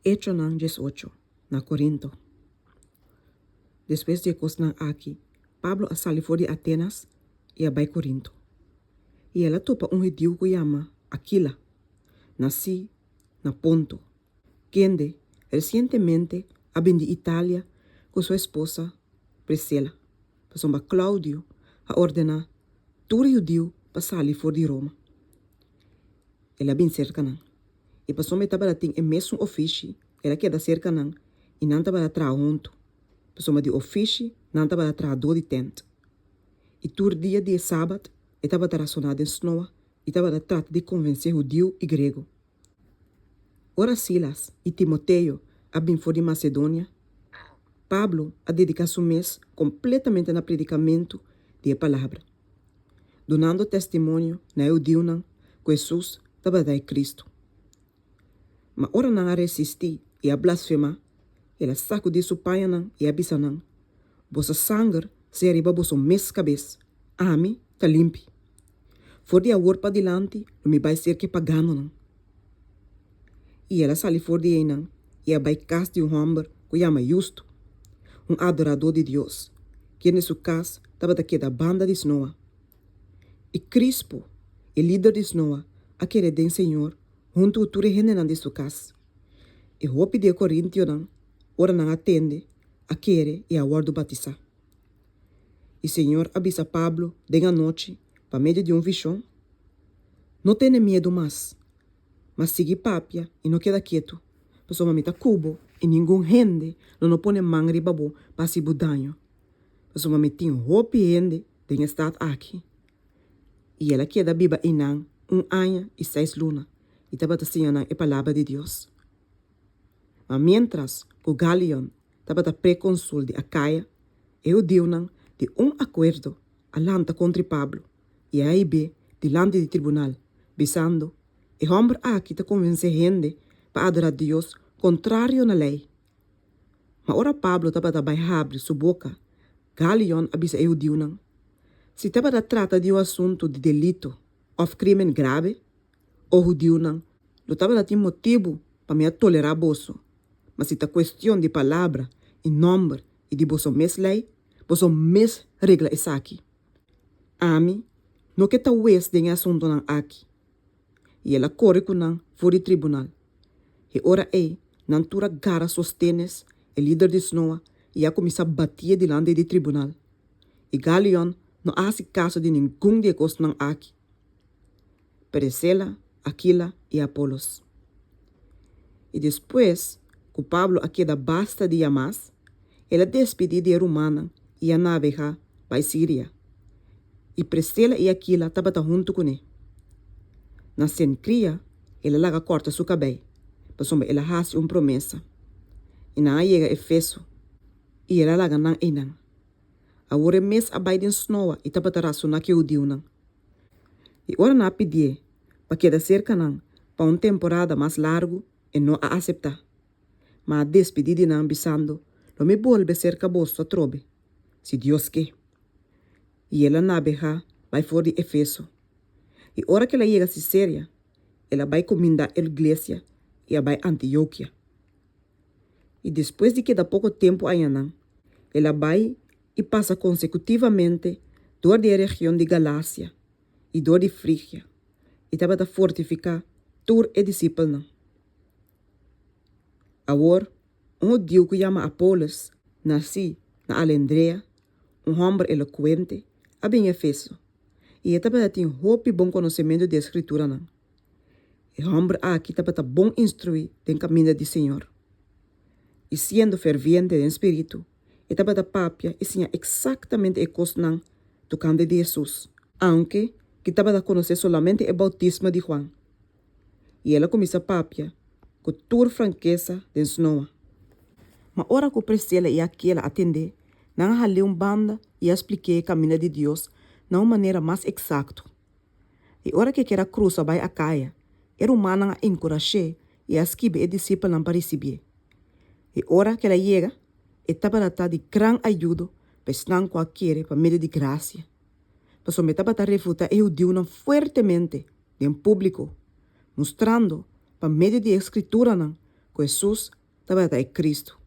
Echonan 18, na Korinto. Despues di e kosnan akí, Pablo a sali for di Atenas i a bai Korinto. I el a topa un hudiu ku yama Akila, nasí na Ponto, kende resientemente a bin di Italia ku su esposa Prisela, pasobra Klaudio a ordená tur hudiu pa sali for di Roma. El a bin serka nan, i pasobra e tabata tin e mesun ofishi, el a keda serka nan i nan tabata traha huntu, pasobra di ofishi nan tabata trahadó di tènt. I tur dia di e sabat e tabata rasoná den snoa i tabata trata di konvensé hudiu i grego. Ora Silas i Timoteo a bin for di Masedonia, Pablo a dediká su mes kompletamente na predikamentu di e palabra, dunando testimonio na e hudiunan ku Hesus tabata e Kristu. Ma ora nan a resistí i a blasfemá, el a sakudí su pañanan i a bisa nan, Boso sanger sea riba boso mes kabes, ami ta limpi. For di awor padilanti lo mi bai serka e paganonan. I el a sali for di einan i a bai kas di un hòmber ku yama Justu, un adoradó di Dios, kende su kas tabata keda banda di snoa. I Krispo, e lider di snoa, a kere den Señor huntu ku tur e hendenan di su kas. I hopi di e korintionan, ora nan a tende, a kere i a wòrdu batisá. I Señor a bisa Pablo den anochi pa medio di un vishon, No tene miedu mas, ma sigui papia i no keda ketu, pasobra mi ta ku bo i ningun hende lo no pone man riba bo pa hasi bo daño, pasobra mi tin hopi hende den e stat aki. I el a keda biba einan un aña i seis luna i tabata siña nan e palabra di Dios. Ma miéntras ku Galion tabata prekonsul di Akaya, e hudiunan di un akuerdo a lanta kontri Pablo i a hib'é dilanti di tribunal, bisando, E hòmber aki ta konvensé hende pa adorá Dios kontrario na lei. Ma ora Pablo tabata bai habri su boka, Galion a bisa e hudiunan, Si tabata trata di un asuntu di delito òf krímen grave, o hudiunan, lo tabata tin motibu pa mi a tolerá boso, ma si ta kuestion di palabra i nòmber i di boso mes lei, boso mes regla esaki. Ami no ke ta wes den e asuntunan aki. I el a kore ku nan for di tribunal. E ora ei nan tur a gara Sostenes, e lider di snoa, i a kuminsá batié dilanti di tribunal. I Galion no a hasi kaso di ningun di e kosnan aki. Prisela, Akila i Apolos. I despues ku Pablo a keda basta dia mas, el a despidí di e rumannan i a nabegá bai Siria. I Prisela i Akila tabata huntu kuné. Na Senkria el a laga kòrta su kabei, pasobra el a hasi un promesa. I nan a yega Efeso, i el a laga nan einan. Awor e mes a bai den snoa i tabata rasoná ku e hudiunan. I ora nan a pidié pa keda serka nan pa un temporada mas largu, e no a aseptá, ma a despidí di nan bisando, Lo mi bolbe serka boso atrobe, si Dios ke. I el a nabegá bai for di Efeso. I ora ku el a yega Siseria, el a bai kumindá e iglesia i a bai Antiokia. I despues di keda poko tempu ayanan, el a bai i pasa konsekutivamente dor di e region di Galasia i dor di Frigia, i tabata fortifiká tur e disipelnan. Awor, un hudiu ku yama Apolos, nasí na Alendrea, un hòmber elokuente, a bin Efeso, i e tabata tin hopi bon konosementu di e Skrituranan. E hòmber aki tabata bon instruí den kaminda di Señor, i siendo ferviente den spiritu, e tabata papia i siña eksaktamente e kosnan tokante di Hesus, aunke ki tabata konosé solamente e boutismo di Juan. I el a kuminsá papia ku tur frankesa den snoa. Ma ora ku Prisela i Akila a tend'é, nan a hal'é un banda i a splik'é e kaminda di Dios na un manera mas eksakto. I ora ku e ker a krusa bai Akaya, e rumannan a enkurash'é i a skibi e disipelnan pa risibié. I ora ku el a yega, e tabata ta di gran ayudo pa esnan ku a kere pa medio di grasia, pasobra e tabata refutá e hudiunan fuertemente den públiko, mustrando pa medio di e Skrituranan. ku Hesus tabata e Kristu.